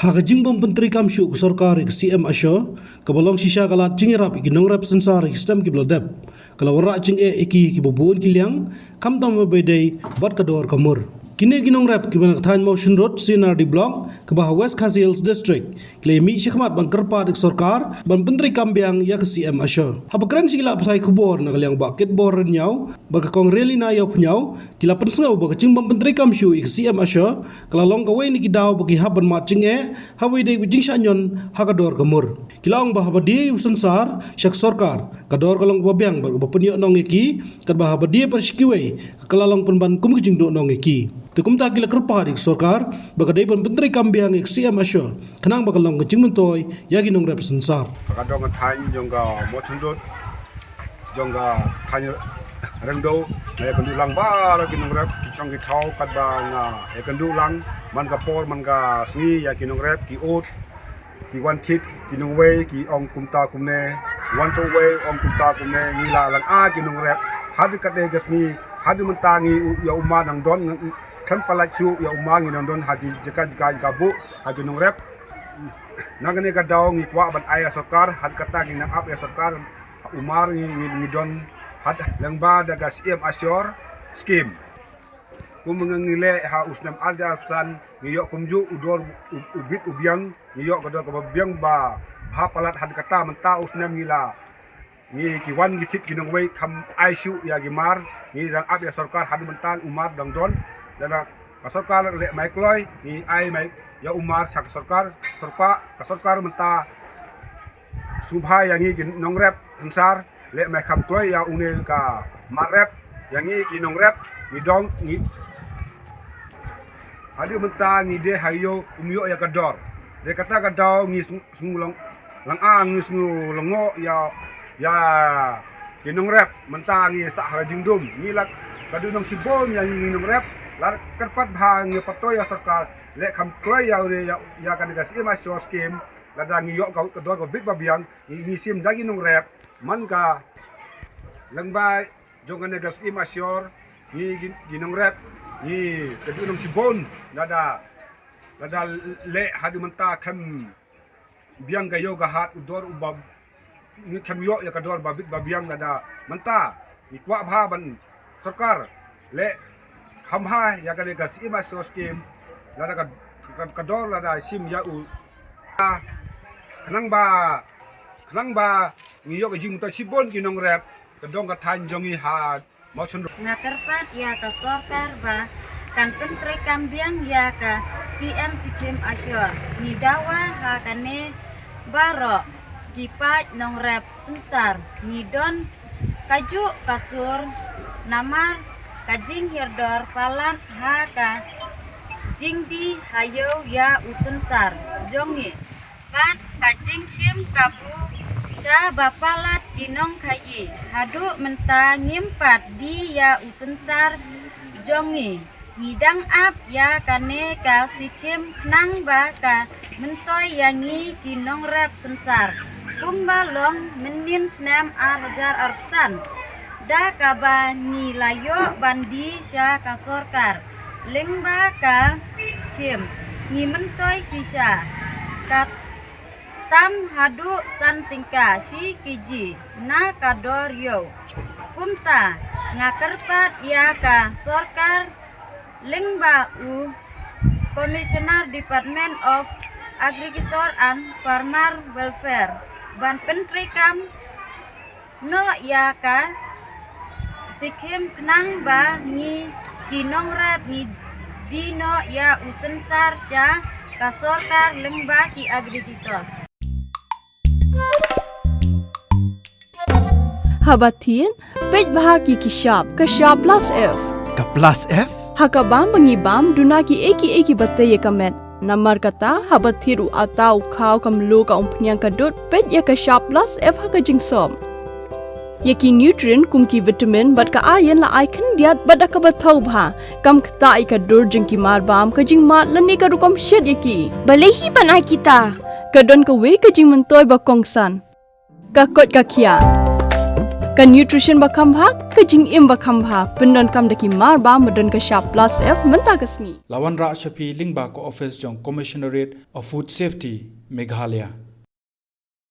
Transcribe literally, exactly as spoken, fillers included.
Ha ka jingbym pyntreikam shuh ka sorkar ïa ka C M ASSURE, kaba long shisha ka lad jingïarap ïa ki nongrep synsar ha ki snem kiba la dep, ka la wanrah jingeh ïa ki, kiba bun ki liang, khamtam ba ïadei bad ka dor ka mur. Kine ki nongrep kiba na ka thaiñ Mawshynrut C and RD Block, kaba ha West Khasi Hills District, ki la ïamih shakhmat ban kyrpad ïa ka sorkar ban pyntreikam biang ïa ka C M ASSURE. Haba kren sha ki lad pathai khubor na ka liang Bah Kitbor Rynñiaw bad ka Kong Relina Ïawphniaw, ki la pynsngew ba ka jingbym pyntreikam shuh ïa ka C M ASSURE ka la long kawei na ki daw ba ki hap ban mad jingeh haba ïadei bad jingshah ñion ha ka dor ka mur. Ki la ong ba haba die u synsar sha ka sorkar, ka dor ka long kaba biang bad kaba pynïoh nong ïa ki, katba haba die pat sha kiwei, ka la long pynban kum ka jingduh nong ïa ki. Te kumta ki la kyrpad ïa ka sorkar ba ka dei ban pyntreikam biang ïa ka C M ASSURE, khnang ba ka long ka jingmyntoi ïa ki nongrep synsar. Ka dong ka thaiñ jong ka Mawshynrut, jong ka thaiñ Rengdo, nga ïakynduh lang baroh ki nongrep, ki shnong ki thaw, katba nga ïakynduh lang man ka por man ka sngi ïa ki nongrep, ki ud, ki wan thied ki nongwei, ki ong kumta kumne, wan shuh wei, ong kumta kumne, ngi la lynga ki nongrep hadien katne ka sngi, hadien mynta ngi u-, ïa u mar nang don, ng-, khlem palat shuh ïa u mar ngi nang don ha ki jaka jaka jaka buh ha ki nongrep. Na kane ka daw ngi kwah ban ai ïa sorkar, hadien kata ngi nang ap ïa sorkar, u mar ngi, ngi, ngi don had lyngba da ka C M ASSURE scheme. Kum ngi leh ha u snem ar hajar arphew san, ngi ïoh kumjuh u dor u, u bit u biang, ngi ïoh ka dor kaba biang ba bha palat, hadien kata mynta u snem ngi la, ngi ki wan ngi thied ki nongwei kham ai shuh ïa ki mar, ngi dang ap ïa sorkar hadien mynta u mar dang don, lada ka sorkar leh mai kloi, ngi ai mai ïa u mar sha ka sorkar, sorpa, ka sorkar mynta sngewbha ïa ngi ki nongrep synsar, leh mai kham kloi ïa une ka mar rep, ïa ngi ki nongrep, ngi dong, ngi. Hadien mynta ngi die ha ïew, um ïoh ïa ka dor. Te kata ka daw ngi sng-, sngew long, lynga ngi sngew lyngngoh ïa, ïa ki nongrep, mynta ngi sah ha ka jingdum. Ngi la ka dei nong shibun ïa ngi, ngi nongrep, la kyrpad bha ngi pynthut ïa sorkar, leh kham kloi ïa une ïa, ïa kane ka C M ASSURE scheme, lada ngi ïoh ka, ka dor ka bit ba biang, ngi, ngi shim da ki nongrep, man ka lyngba jong kane ka C M ASSURE, ngi ki, ki nongrep, ngi ka dei nong shibun, lada, lada leh hadien mynta khlem biang ka ïew ka hat u dor u ba, ngi khlem ïoh ïa ka dor ba bit ba biang, lada mynta ngi kwah bha ban sorkar leh kham bha ïa kane ka C M ASSURE scheme, lada ka, ka, ka dor lada shim ïa u. Khnang ba, khnang ba ngi ïoh ka jingmyntoi shibun ki nongrep, ka dong ka thaiñ jong ngi ha Mawshynrut. Nga kyrpad ïa ka sorkar ba kan pyntreikam biang ïa ka C M scheme ASSURE. Ngi dawa ha kane baroh ki paid nongrep synsar, ngi don kajuh ka sur namar ka jinghiar dor palat ha ka jingdie ha ïew ïa u synsar jong ngi, bad ka jingshim kabu sha ba palat ki nongkhaïi. Haduh mynta ngim pat die ïa u synsar jong ngi. Ngi dang ap ïa kane ka scheme khnang ba ka myntoi ïa ngi ki nongrep synsar kumba long mynnin snem ar hajar arphew san, da kaba ngi la ïoh ban die sha ka sorkar lyngba ka scheme. Ngi myntoi shisha ka tam haduh san tyngka shi kg na ka dor ïew. Kumta nga kyrpad ïa ka sorkar lyngba u Commissioner Department of Agriculture and Farmer Welfare ban pyntreikam noh ïa ka scheme khnang ba ngi ki nongrep ngi die noh ïa u synsar sha ka sorkar lyngba ki agricultor. Haba thied, peit bha ki ki shap, ka shap plus F. Ka plus F? Ha ka bam ba ngi bam, duna ki ei ki ei kiba tei ïa ka met. Namar kata, haba thied u atta, u khaw, ka mluh, ka umphniang, ka dud, peit ïa ka shap plus F ha ka jingsop. Ïa ki nutrient kum ki vitamin bad ka iron la ai khyndiat bad da kaba thaw bha. Kam ktah ïa ka dur jong ki mar bam, ka jingmad lane ka rukom shet ïa ki. Balei hi ban ai kita? Ka don kawei ka jingmyntoi ba kongsan. Ka koit ka khiah. Ka nutrition ba kham bha, ka jingim ba kham bha, pyndonkam da ki mar ba, ba don ka shap plus F mynta ka sngi. La wanrah sha phi lyngba ka office jong Commissionerate of Food Safety, Meghalaya.